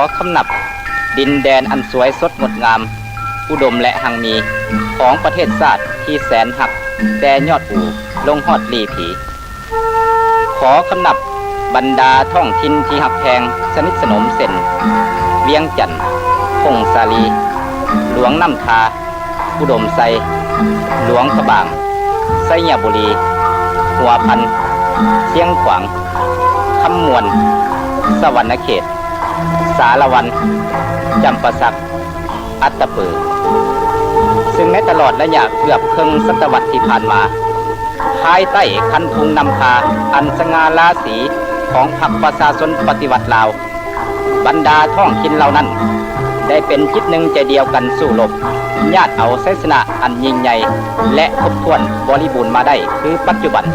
ຂໍຄຳນັບດິນແດນອັນສວຍສົດງົດງາມ, ອຸດົມ ແລະ ຮັ່ງມີຂອງປະເທດຊາດທີ່ແສນຮັກ, ແຕ່ຍອດພູລົງຮອດລີຜີ. ຂໍຄຳນັບບັນດາທ້ອງຖິ່ນທີ່ຮັກແພງສະໜິດສະໜົມ ເຊັ່ນ ວຽງຈັນ, ຜົ້ງສາລີ, ຫຼວງນ້ຳທາ, ອຸດົມໄຊ, ຫຼວງພະບາງ, ໄຊຍະບູລີ, ຫົວພັນ, ຊຽງຂວາງ, ຄຳມ່ວນ, ສະຫວັນນະເຂດ, ສາລະວັນ, ຈຳປາສັກ, ອັດຕະປື, ຊຶ່ງໃນຕະຫຼອດໄລຍະເກືອບເຄິ່ງສະຕະວັດທີ່ຜ່ານມາ, ພາຍໃຕ້ຄັນທຸງນຳພາອັນສະຫງ່າລາສີຂອງພັກປະຊາຊົນປະຕິວັດລາວ, ບັນດາທ້ອງຖິ່ນເຫຼົ່ານັ້ນໄດ້ເປັນຈິດໜຶ່ງໃຈດຽວກັນສູ້ລົບ, ຍາດເອົາໄຊຊະນະອັນຍິ່ງໃຫຍ່ ແລະ ຄົບຖ້ວນບໍລິບູນມາໄດ້ຄືປັດຈຸບັນ.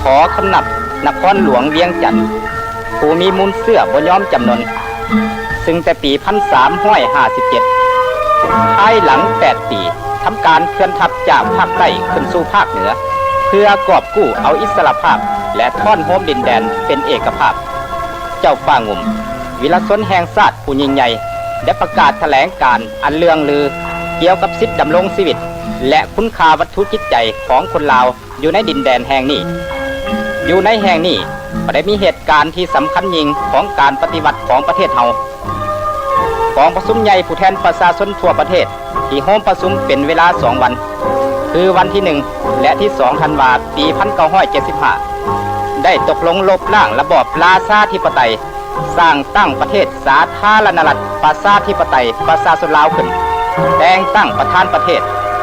ຂໍຄຳນັບນະຄອນຫຼວງວຽງຈັນ ຜູ້ມີມູນເຊື້ອບໍ່ຍອມຈຳນົນ, ຊຶ່ງແຕ່ປີພັນສາມຮ້ອຍຫ້າສິບເຈັດ ພາຍຫຼັງແປດປີ ທຳການເຄື່ອນທັບຈາກພາກໃຕ້ຂຶ້ນສູ່ພາກເໜືອ ເພື່ອກອບກູ້ເອົາອິດສະຫຼະພາບ ແລະ ທ້ອນໂຮມດິນແດນເປັນເອກະພາບ, ເຈົ້າຟ້າງຸ່ມ ວິລະຊົນແຫ່ງຊາດຜູ້ຍິ່ງໃຫຍ່ ໄດ້ປະກາດຖະແຫຼງການອັນເລື່ອງລືກ່ຽວກັບສິດດຳລົງຊີວິດ ແລະ ຄຸນຄ່າວັດຖຸຈິດໃຈຂອງຄົນລາວ ຢູ່ໃນດິນແດນແຫ່ງນີ້. ຢູ່ໃນແຫ່ງນີ້ກໍໄດ້ມີເຫດການທີ່ສຳຄັນຍິ່ງຂອງການປະຕິວັດຂອງປະເທດເຮົາ. ກອງປະຊຸມໃຫຍ່ຜູ້ແທນປະຊາຊົນທົ່ວປະເທດ ທີ່ໂຮມປະຊຸມເປັນເວລາສອງວັນ ຄືວັນທີໜຶ່ງ ແລະ ທີສອງທັນວາ ປີພັນເກົ້າຮ້ອຍເຈັດສິບຫ້າ ໄດ້ຕົກລົງລົບລ້າງລະບອບລາຊາທິປະໄຕ, ສ້າງຕັ້ງປະເທດສາທາລະນະລັດ ປະຊາທິປະໄຕ ປະຊາຊົນລາວຂຶ້ນ, ແຕ່ງຕັ້ງປະທານປະເທດ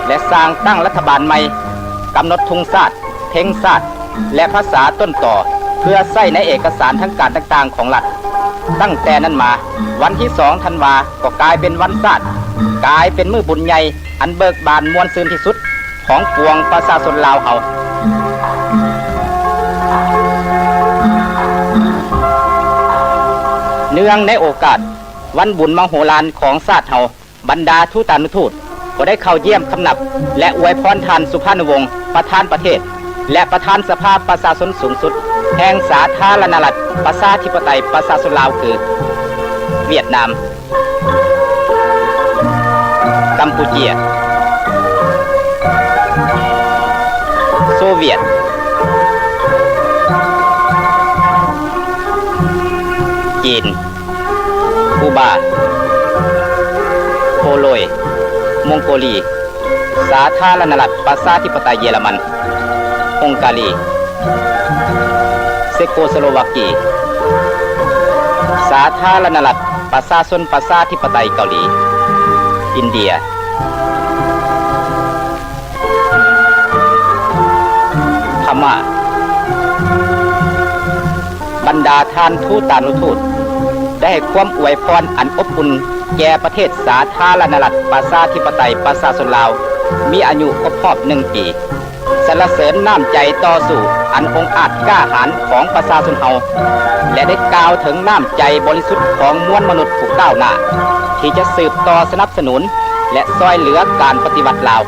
ແລະ ສ້າງຕັ້ງລັດຖະບານໃໝ່, ກຳນົດທຸງຊາດ, ເພງຊາດ ແລະ ພາສາຕົ້ນຕໍ ເພື່ອໃຊ້ໃນເອກະສານທາງການຕ່າງໆຂອງລັດ. ຕັ້ງແຕ່ນັ້ນມາ, ວັນທີສອງທັນວາ ກໍກາຍເປັນວັນຊາດ, ກາຍເປັນມື້ບຸນໃຫຍ່ອັນເບີກບານມ່ວນຊື່ນທີ່ສຸດ ຂອງປວງປະຊາຊົນລາວເຮົາ. ເນື່ອງໃນໂອກາດວັນບຸນມະໂຫລານຂອງຊາດເຮົາ, ບັນດາທູຕານຸທູດກໍໄດ້ເຂົ້າຢ້ຽມຄຳນັບ ແລະ ອວຍພອນທ່ານສຸພານຸວົງ ປະທານປະເທດ ແລະ ປະທານສະພາປະຊາຊົນສູງສຸດ ແຫ່ງສາທາລະນະລັດ ປະຊາທິປະໄຕ ປະຊາຊົນລາວ ຄື ຫວຽດນາມ, ກຳປູເຈຍ, ໂຊວຽດ, ຈີນ, ກູບາ, ໂປໂລຍ, ມົງໂກລີ, ສາທາລະນະລັດ ປະຊາທິປະໄຕເຢຍລະມັນ, ຮົງກາລີ, ເຊໂກສະໂລວາກີ, ສາທາລະນະລັດ ປະຊາຊົນປະຊາທິປະໄຕເກົາຫຼີ, ອິນເດຍ, ພະມ້າ. ບັນດາທ່ານທູຕານຸທູດ ໄດ້ໃຫ້ຄວາມອວຍພອນອັນອົບອຸ່ນແກ່ປະເທດສາທາລະນະລັດ ປະຊາທິປະໄຕ ປະຊາຊົນລາວ ມີອາຍຸຄົບຮອບໜຶ່ງປີ, ສັນລະເສີນນ້ຳໃຈຕໍ່ສູ້ອັນອົງອາດກ້າຫານຂອງປະຊາຊົນເຮົາ ແລະ ໄດ້ກ່າວເຖິງນ້ຳໃຈບໍລິສຸດຂອງມວນມະນຸດຜູ້ກ້າວໜ້າ ທີ່ຈະສືບຕໍ່ສະໜັບສະໜູນ ແລະ ຊ່ອຍເຫຼືອການປະຕິວັດລາວ.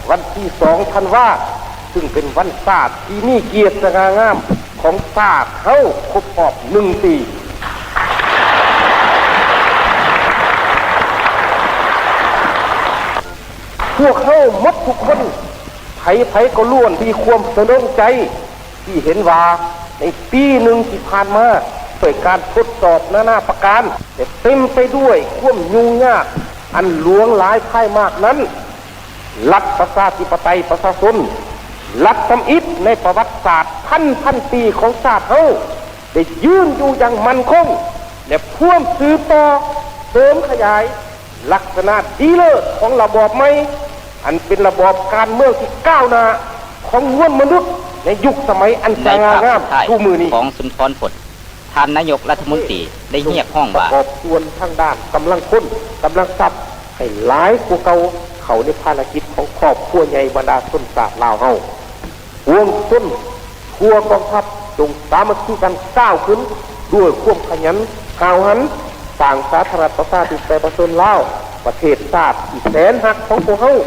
ວັນທີສອງທັນວາ ຊຶ່ງເປັນວັນຊາດທີ່ມີກຽດສະຫງ່າງາມຂອງຊາດເຮົາຄົບຮອບໜຶ່ງປີ. ພວກເຮົາໝົດທຸກຄົນ ໃຜໆກໍລ້ວນມີຄວາມສະໜອງໃຈ ທີ່ເຫັນວ່າໃນປີໜຶ່ງທີ່ຜ່ານມາ ດ້ວຍການທົດສອບນານາປະການ ແລະ ເຕັມໄປດ້ວຍຄວາມຫຍຸ້ງຍາກອັນຫຼວງຫຼາຍພາຍມາກນັ້ນ, ລັດປະຊາທິປະໄຕປະຊາຊົນ ລັດທຳອິດໃນປະຫວັດສາດພັນພັນປີຂອງຊາດເຮົາ ໄດ້ຢືນຢູ່ຢ່າງໝັ້ນຄົງ ແລະ ພວມສືບຕໍ່ເສີມຂະຫຍາຍ ລັກສະນະດີເລີດຂອງລະບອບໃໝ່ ອັນເປັນລະບອບການເມືອງທີ່ກ້າວໜ້າຂອງມວນມະນຸດໃນຍຸກສະໄໝອັນສະຫງ່າງາມສູ່ມື້ນີ້. ໃນຄາບສຸດທ້າຍຂອງສຸນທອນພົດ, ທ່ານນາຍົກລັດຖະມົນຕີໄດ້ຮຽກຮ້ອງວ່າ ປະກອບສ່ວນທາງດ້ານກຳລັງຄົນ, ກຳລັງຊັບ, ໃຫ້ຫຼາຍກວ່າເກົ່າ ເຂົ້າໃນພາລະກິດຂອງຄອບຄົວໃຫຍ່ບັນດາຊົນຊາດລາວເຮົາ. ປວງຊົນທົ່ວກອງທັບ ຈົ່ງສາມັກຄີກັນກ້າວຂຶ້ນດ້ວຍຄວາມຂະຫຍັນຫ້າວຫັນ, ສ້າງສາທາລະນະລັດປະຊາທິປະໄຕປະຊາຊົນລາວ ປະເທດຊາດທີ່ແສນຮັກຂອງພວກເຮົາ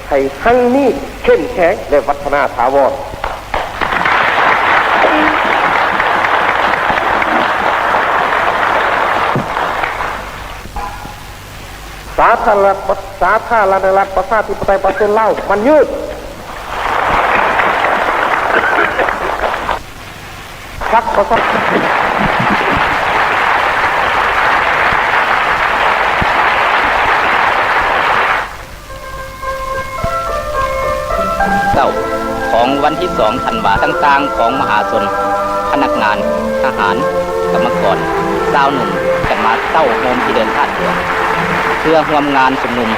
ໃຫ້ຮັ່ງມີ, ເຂັ້ມແຂງ ແລະ ວັດທະນາຖາວອນ. ສາທາລະນະລັດ ສາທາລະນະລັດປະຊາທິປະໄຕປະຊາຊົນລາວ ໝັ້ນຍືນ. ພັກປະຊາ ເຊົ້າຂອງວັນທີສອງທັນວາ, ຕ່າງໆຂອງມະຫາຊົນ, ພະນັກງານ, ທະຫານ, ກຳມະກອນ, ຊາວໜຸ່ມ ກັນມາເຕົ້າໂຮມທີ່ເດີ່ນທາດຫຼວງ ເພື່ອຮ່ວມງານຊຸມນຸມ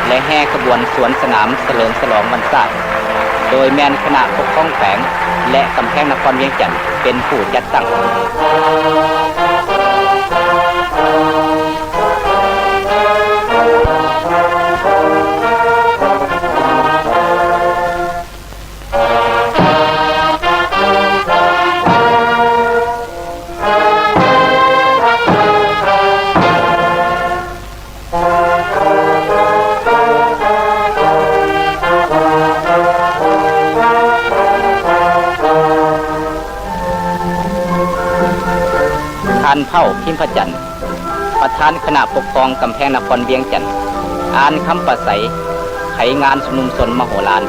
ແລະ ແຫ່ຂະບວນສວນສະໜາມສະເຫຼີມສະຫຼອງວັນຊາດ, ໂດຍແມ່ນຄະນະປົກຄອງແຂວງ ແລະ ກຳແພງນະຄອນວຽງຈັນ ເປັນຜູ້ຈັດຕັ້ງ. ທ່ານ ເຜົ່າ ພິມພະຈັນ ປະທານຄະນະປົກຄອງກຳແພງນະຄອນວຽງຈັນ ອ່ານຄຳປາໄສໄຂງານຊຸມນຸມຊົນມະໂຫລານ.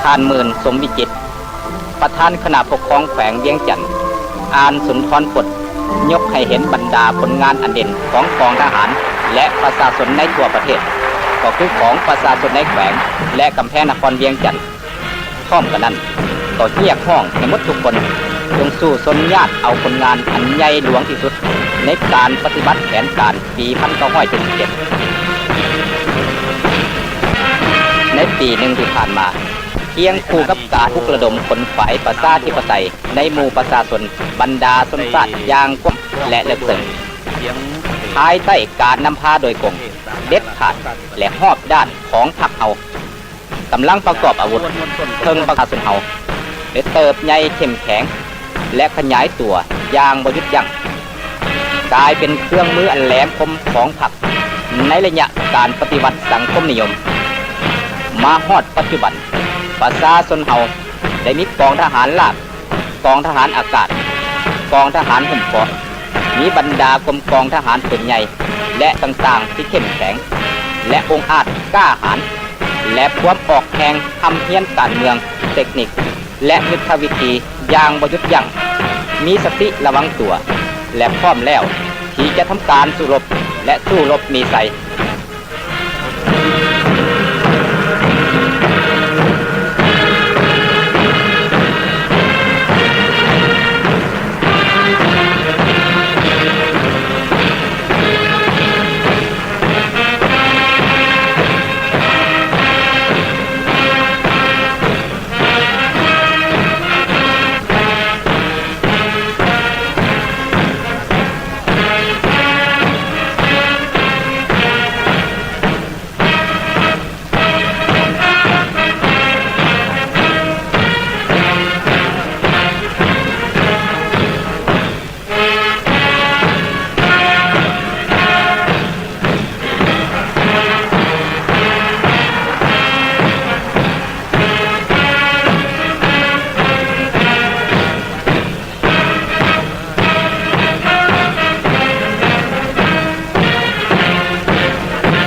ທ່ານ ໝື່ນ ສົມວິຈິດ ປະທານຄະນະປົກຄອງແຂວງວຽງຈັນ ອ່ານສຸນທອນພົດ ຍົກໃຫ້ເຫັນບັນດາຜົນງານອັນເດັ່ນຂອງກອງທະຫານ ແລະ ປະຊາຊົນໃນທົ່ວປະເທດ, ກໍຄືຂອງປະຊາຊົນໃນແຂວງ ແລະ ກຳແພງນະຄອນວຽງຈັນ. ພ້ອມກັນນັ້ນ ກໍຮຽກຮ້ອງໃຫ້ໝົດທຸກຄົນ ຈົ່ງສູ້ຊົນຍາດເອົາຜົນງານອັນໃຫຍ່ຫຼວງທີ່ສຸດ ໃນການປະຕິບັດແຜນການປີພັນເກົ້າຮ້ອຍເຈັດສິບເຈັດ. ໃນປີໜຶ່ງທີ່ຜ່ານມາ, ຄຽງຄູ່ກັບການປຸກລະດົມຂົນຂວາຍປະຊາທິປະໄຕໃນໝູ່ປະຊາຊົນບັນດາຊົນຊາດຢ່າງກວ້າງ ແລະ ເລິກເຊິ່ງ, ພາຍໃຕ້ການນຳພາໂດຍກົງ, ເດັດຂາດ ແລະ ຮອບດ້ານຂອງພັກເຮົາ, ກຳລັງປະກອບອາວຸດເທິງປະຊາຊົນເຮົາ ໄດ້ເຕີບໃຫຍ່ເຂັ້ມແຂງ ແລະ ຂະຫຍາຍຕົວຢ່າງບໍ່ຢຸດຢັ້ງ, ກາຍເປັນເຄື່ອງມືອັນແຫຼມຄົມຂອງພັກໃນໄລຍະການປະຕິວັດສັງຄົມນິຍົມ. ມາຮອດປັດຈຸບັນ, ປະຊາຊົນເຮົາໄດ້ມີກອງທະຫານລາບ, ກອງທະຫານອາກາດ, ກອງທະຫານຫຸ້ມເກາະ, ມີບັນດາກົມກອງທະຫານປືນໃຫຍ່ ແລະ ຕ່າງໆ ທີ່ເຂັ້ມແຂງ ແລະ ອົງອາດກ້າຫານ ແລະ ພວມອອກແຮງຮ່ຳຮຽນການເມືອງ, ເຕັກນິກ ແລະ ຍຸດທະວິທີຢ່າງບໍ່ຢຸດຢັ້ງ, ມີສະຕິລະວັງຕົວ ແລະ ພ້ອມແລ້ວທີ່ຈະທຳການສູ້ລົບ ແລະ ສູ້ລົບມີໄຊ.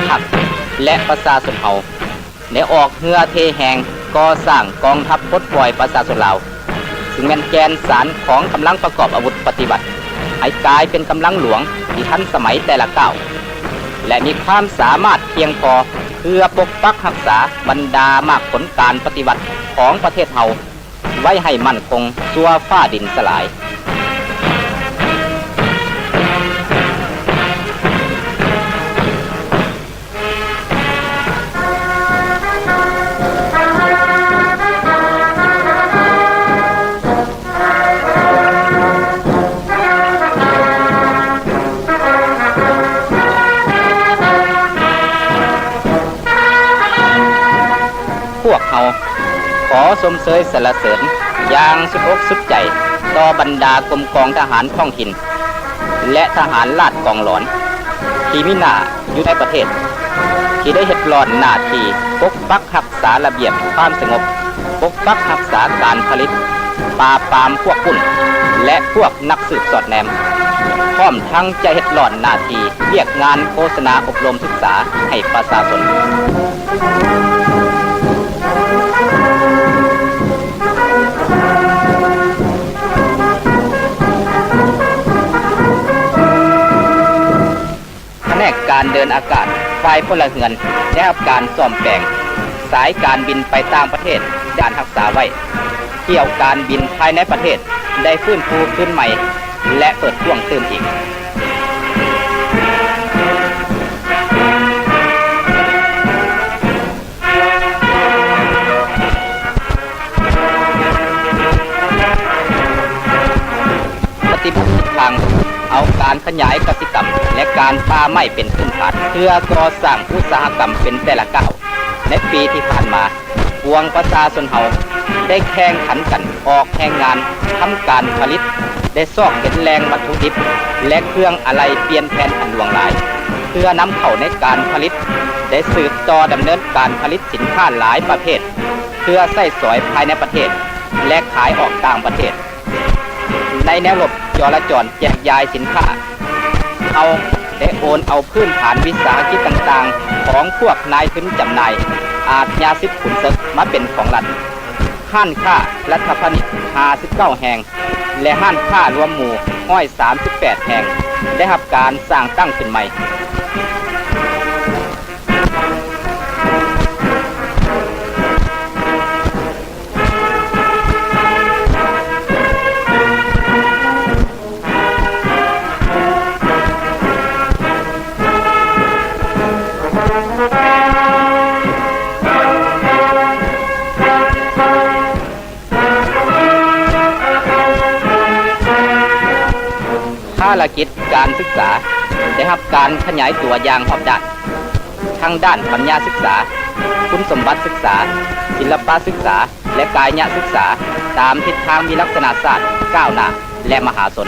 ພັກ ແລະ ປະຊາຊົນເຮົາ ໄດ້ອອກເຫື່ອເທແຮງກໍ່ສ້າງກອງທັບປົດປ່ອຍປະຊາຊົນລາວ, ຊຶ່ງແມ່ນແກ່ນສານຂອງກຳລັງປະກອບອາວຸດປະຕິວັດ ໃຫ້ກາຍເປັນກຳລັງຫຼວງທີ່ທັນສະໄໝແຕ່ລະກ້າວ ແລະ ມີຄວາມສາມາດພຽງພໍເພື່ອປົກປັກຮັກສາບັນດາໝາກຜົນການປະຕິວັດຂອງປະເທດເຮົາ ໄວ້ໃຫ້ໝັ້ນຄົງຊົ່ວຟ້າດິນສະຫຼາຍ. ຂໍຊົມເຊີຍສັນລະເສີນຢ່າງສຸດອົກສຸດໃຈຕໍ່ບັນດາກົມກອງທະຫານທ້ອງຖິ່ນ ແລະ ທະຫານລາດກອງຫຼອນ ທີ່ມີໜ້າຢູ່ໃນປະເທດ ທີ່ໄດ້ເຮັດລ້ອນໜ້າທີ່ປົກປັກຮັກສາລະບຽບຄວາມສະຫງົບ, ປົກປັກຮັກສາການຜະລິດ, ປາບປາມພວກປຸ້ນ ແລະ ພວກນັກສືບສອດແນມ, ພ້ອມທັງຈະເຮັດລ້ອນໜ້າທີ່ວຽກງານໂຄສະນາອົບຮົມສຶກສາໃຫ້ປະຊາຊົນ. ພະແນກການເດີນອາກາດ ຝ່າຍພົນລະເຮືອນ ໄດ້ຮັບການສ້ອມແປງສາຍການບິນໄປຕ່າງປະເທດ ດ້ານຮັກສາໄວ້ ຖ້ຽວການບິນພາຍໃນປະເທດໄດ້ຟື້ນຟູຄືນໃໝ່ ແລະ ເປີດກວ້າງຕື່ມອີກ. ປະຕິບັດທິດທາງເອົາການຂະຫຍາຍກະສິກຳ ແລະ ການປ່າໄມ້ເປັນພື້ນຖານ ເພື່ອກໍ່ສ້າງອຸດສາຫະກຳເປັນແຕ່ລະກ້າວ. ໃນປີທີ່ຜ່ານມາ, ປວງປະຊາຊົນເຮົາໄດ້ແຂ່ງຂັນກັນອອກແຮງງານທຳການຜະລິດ, ໄດ້ຊອກເຫັນແຫຼ່ງວັດຖຸດິບ ແລະ ເຄື່ອງອາໄລປ່ຽນແຜນອັນຫຼວງຫຼາຍ ເພື່ອນຳເຂົ້າໃນການຜະລິດ, ໄດ້ສືບຕໍ່ດຳເນີນການຜະລິດສິນຄ້າຫຼາຍປະເພດ ເພື່ອໃຊ້ສອຍພາຍໃນປະເທດ ແລະ ຂາຍອອກຕ່າງປະເທດ. ໃນແນວລົບຈໍລະຈອນແຈກຢາຍສິນຄ້າ, ເຮົາໄດ້ໂອນເອົາພື້ນຖານວິສາຫະກິດຕ່າງໆຂອງພວກນາຍທຶນຈຳໜ່າຍອາດຍາສິດຂຸນເສິກມາເປັນຂອງລັດ. ຮ້ານຄ້າລັດຖະພານິດຫ້າສິບເກົ້າແຫ່ງ ແລະ ຮ້ານຄ້າລວມໝູ່ຮ້ອຍສາມສິບແປດແຫ່ງ ໄດ້ຮັບການສ້າງຕັ້ງຂຶ້ນໃໝ່. ພາລະກິດການສຶກສາໄດ້ຮັບການຂະຫຍາຍຕົວຢ່າງຮອບດ້ານ, ທັງດ້ານປັນຍາສຶກສາ, ຄຸນສົມບັດສຶກສາ, ສິລະປະສຶກສາ ແລະ ກາຍະສຶກສາ ຕາມທິດທາງວິລັກສະນະຊາດກ້າວໜ້າ ແລະ ມະຫາຊົນ,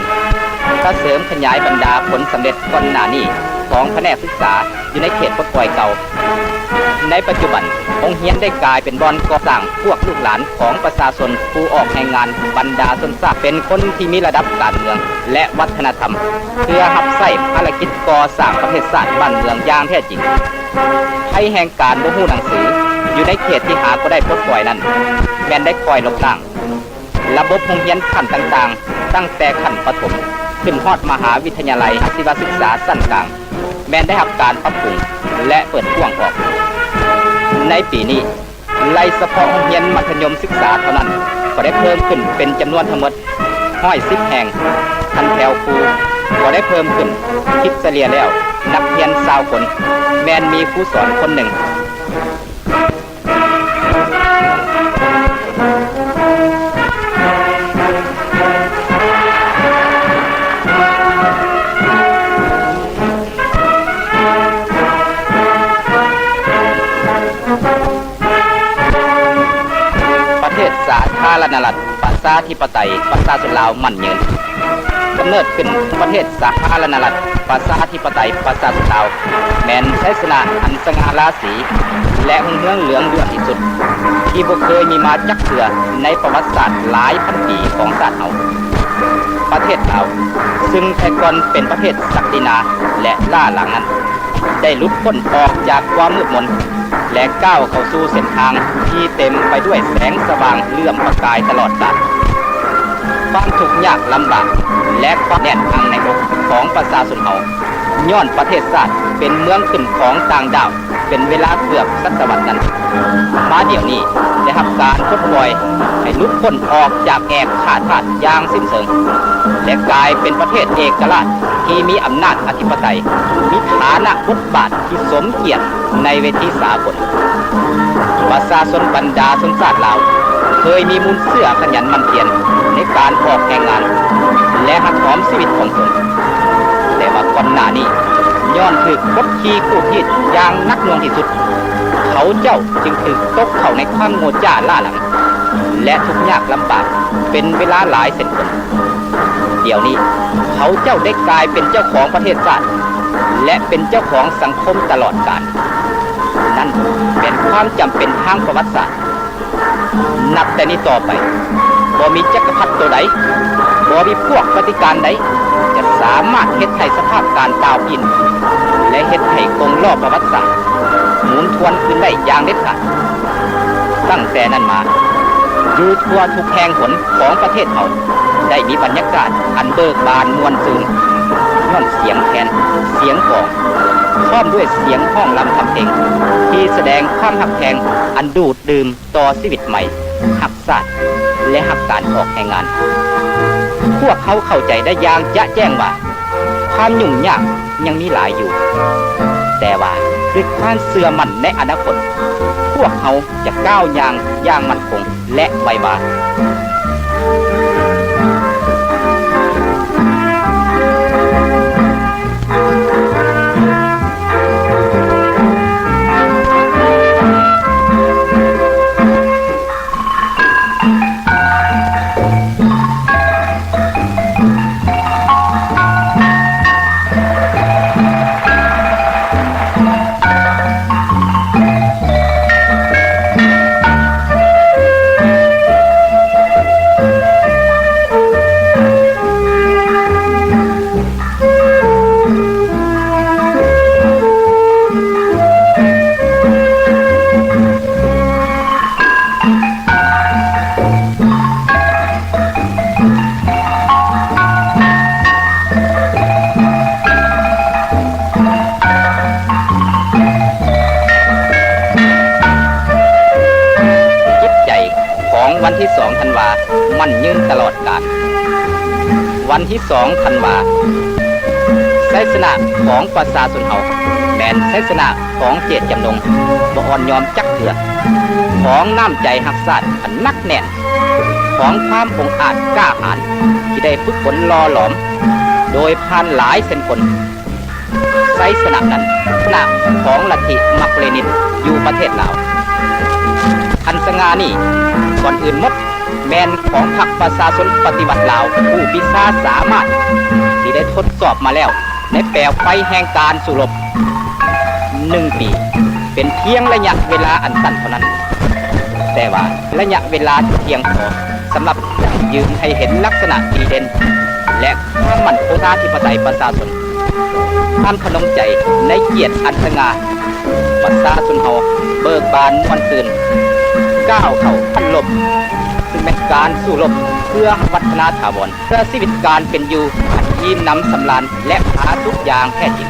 ກະເສີມຂະຫຍາຍບັນດາຜົນສຳເລັດກ່ອນໜ້ານີ້ຂອງພະແນກສຶກສາຢູ່ໃນເຂດປົດປ່ອຍເກົ່າ. ໃນປັດຈຸບັນ, ໂຮງຮຽນໄດ້ກາຍເປັນບ່ອນກໍ່ສ້າງພວກລູກຫຼານຂອງປະຊາຊົນຜູ້ອອກແຮງງານບັນດາຊົນຊາດ ເປັນຄົນທີ່ມີລະດັບການເມືອງ ແລະ ວັດທະນະທຳ ເພື່ອຮັບໃຊ້ພາລະກິດກໍ່ສ້າງປະເທດຊາດບ້ານເມືອງຢ່າງແທ້ຈິງ. ໄພແຫ່ງການບໍ່ຮູ້ໜັງສືຢູ່ໃນເຂດທີ່ຫາກໍໄດ້ປົດປ່ອຍນັ້ນ ແມ່ນໄດ້ຄ່ອຍລົບລ້າງ. ລະບົບໂຮງຮຽນຂັ້ນຕ່າງໆ ຕັ້ງແຕ່ຂັ້ນປະຖົມຂຶ້ນຮອດມະຫາວິທະຍາໄລອາຊີວະສຶກສາຊັ້ນກາງ ແມ່ນໄດ້ຮັບການປັບປຸງ ແລະ ເປີດກວ້າງອອກ. ໃນປີນີ້, ໄລ່ສະເພາະໂຮງຮຽນມັດທະຍົມສຶກສາເທົ່ານັ້ນ ກໍໄດ້ເພີ່ມຂຶ້ນເປັນຈຳນວນທັງໝົດຮ້ອຍສິບແຫ່ງ, ຂັ້ນແຖວຄູກໍໄດ້ເພີ່ມຂຶ້ນ, ຄິດສະເລ່ຍແລ້ວ ນັກຮຽນຊາວຄົນ ແມ່ນມີຄູສອນຄົນໜຶ່ງ. ປະເທດສາທາລະນະລັດ ປະຊາທິປະໄຕ ປະຊາຊົນລາວໝັ້ນຍືນ. ກຳເນີດຂຶ້ນປະເທດສາທາລະນະລັດ ປະຊາທິປະໄຕ ປະຊາຊົນລາວ ແມ່ນໄຊຊະນະອັນສະຫງ່າລາສີ ແລະ ຮຸ່ງເຮືອງເຫຼືອງດ່ວນທີ່ສຸດ ທີ່ບໍ່ເຄີຍມີມາຈັກເທື່ອໃນປະຫວັດສາດຫຼາຍພັນປີຂອງຊາດເຮົາ. ປະເທດລາວ ຊຶ່ງແຕ່ກ່ອນເປັນປະເທດສັກດິນາ ແລະ ລ້າຫຼັງນັ້ນ ໄດ້ຫຼຸດພົ້ນອອກຈາກຄວາມມືດມົນ ແລະ ກ້າວເຂົ້າສູ່ເສັ້ນທາງທີ່ເຕັມໄປດ້ວຍແສງສະຫວ່າງເຫຼື້ອມປະກາຍຕະຫຼອດການ. ຄວາມທຸກຍາກລຳບາກ ແລະ ຄວາມແໜ້ນອັງໃນອົກຂອງປະຊາຊົນເຮົາ ຍ້ອນປະເທດຊາດເປັນເມືອງຂຶ້ນຂອງຕ່າງດ້າວເປັນເວລາເກືອບສັດຕະວັດນັ້ນ, ມາດຽວນີ້ໄດ້ຮັບການປົດປ່ອຍໃຫ້ຫຼຸດພົ້ນອອກຈາກແອບຂ້າທາດຢ່າງສິ້ນເຊີງ ແລະ ກາຍເປັນປະເທດເອກະລາດທີ່ມີອຳນາດອະທິປະໄຕ, ມີຖານະບົດບາດ ທີ່ສົມກຽດໃນເວທີສາກົນ. ປະຊາຊົນບັນດາຊົນຊາດລາວ ເຄີຍມີມູນເຊື້ອຂະຫຍັນໝັ່ນພຽນໃນການອອກແຮງງານ ແລະ ຮັກຫອມຊີວິດຂອງຕົນ. ແຕ່ວ່າກ່ອນໜ້ານີ້ ຍ້ອນຖືກກົດຂີ່ຂູດຮີດຢ່າງໜັກໜ່ວງທີ່ສຸດ, ເຂົາເຈົ້າຈຶ່ງຖືກຕົກເຂົ້າໃນຄວາມໂງ່ຈ້າລ້າຫຼັງ. ແລະ ທຸກຍາກລຳບາກເປັນເວລາຫຼາຍເຊັ່ນກັນ. ດຽວນີ້ເຂົາເຈົ້າໄດ້ກາຍເປັນເຈົ້າຂອງປະເທດຊາດ ແລະ ເປັນເຈົ້າຂອງສັງຄົມຕະຫຼອດການ. ນັ້ນແມ່ນຄວາມຈຳເປັນທາງປະຫວັດສາດ. ນັບແຕ່ນີ້ຕໍ່ໄປ, ບໍ່ມີຈັກກະພັດໂຕໃດ, ບໍ່ມີພວກປະຕິການໃດ ຈະສາມາດເຮັດໃຫ້ສະພາບການດາວປີ້ນ ແລະ ເຮັດໃຫ້ກົງລໍ້ປະຫວັດສາດໝູນທວນຄືນໄດ້ຢ່າງເດັດຂາດ. ຕັ້ງແຕ່ນັ້ນມາ, ຢູ່ທົ່ວທຸກແຫ່ງຫົນຂອງປະເທດເຮົາ ໄດ້ມີບັນຍາກາດອັນເບີກບານມ່ວນຊື່ນ ຍ້ອນສຽງແຄນ, ສຽງກອງ, ພ້ອມດ້ວຍສຽງຮ້ອງລຳທຳເພງ ທີ່ສະແດງຄວາມຮັກແພງອັນດູດດື່ມ ຕໍ່ຊີວິດໃໝ່, ຮັກຊາດ ແລະ ຮັກການອອກແຮງງານ. ພວກເຮົາເຂົ້າໃຈໄດ້ຢ່າງຈະແຈ້ງວ່າ ຄວາມຫຍຸ້ງຍາກຍັງມີຫຼາຍຢູ່, ແຕ່ວ່າດ້ວຍຄວາມເຊື່ອໝັ້ນໃນອະນາຄົດ, ພວກເຮົາຈະກ້າວຍ່າງຢ່າງໝັ້ນຄົງ ແລະ ໄວວາ. ຈິດໃຈຂອງວັນທີສອງທັນວາໝັ້ນຍືນຕະຫຼອດການ. ວັນທີສອງທັນວາ, ໄຊຊະນະຂອງປະຊາຊົນເຮົາ ແມ່ນໄຊຊະນະຂອງເຈດຈຳນົງບໍ່ອ່ອນຍອມຈັກເທື່ອ, ຂອງນ້ຳໃຈຮັກຊາດອັນໜັກແໜ້ນ, ຂອງຄວາມອົງອາດກ້າຫານທີ່ໄດ້ຝຶກຝົນຫຼໍ່ຫຼອມໂດຍຜ່ານຫຼາຍເຊັ່ນຄົນ. ໄຊຊະນະນັ້ນ ຊະນະຂອງລັດທິມາກເລນິດຢູ່ປະເທດລາວ. ອັນສະຫງ່ານີ້ ກ່ອນອື່ນໝົດ ແມ່ນຂອງພັກປະຊາຊົນປະຕິວັດລາວ ຜູ້ວິຊາສາມາດ ທີ່ໄດ້ທົດສອບມາແລ້ວໃນແປວໄຟແຫ່ງການສູ້ລົບ. ໜຶ່ງປີ ເປັນພຽງໄລຍະເວລາອັນສັ້ນເທົ່ານັ້ນ, ແຕ່ວ່າໄລຍະເວລາທີ່ພຽງພໍສຳລັບຢັ້ງຢືນໃຫ້ເຫັນລັກສະນະດີເດັ່ນ ແລະ ຄວາມໝັ້ນຄົງປະຊາທິປະໄຕປະຊາຊົນ. ຄວາມທະນົງໃຈໃນກຽດອັນສະຫງ່າ, ປະຊາຊົນເຮົາເບີກບານມ່ວນຊື່ນ ກ້າວເຂົ້າພັນລົບ, ຊຶ່ງແມ່ນການສູ້ລົບເພື່ອວັດທະນາຖາວອນ, ເພື່ອຊີວິດການເປັນຢູ່ອັນອີ່ມໜຳສຳລານ ແລະ ຜາສຸກຢ່າງແທ້ຈິງ.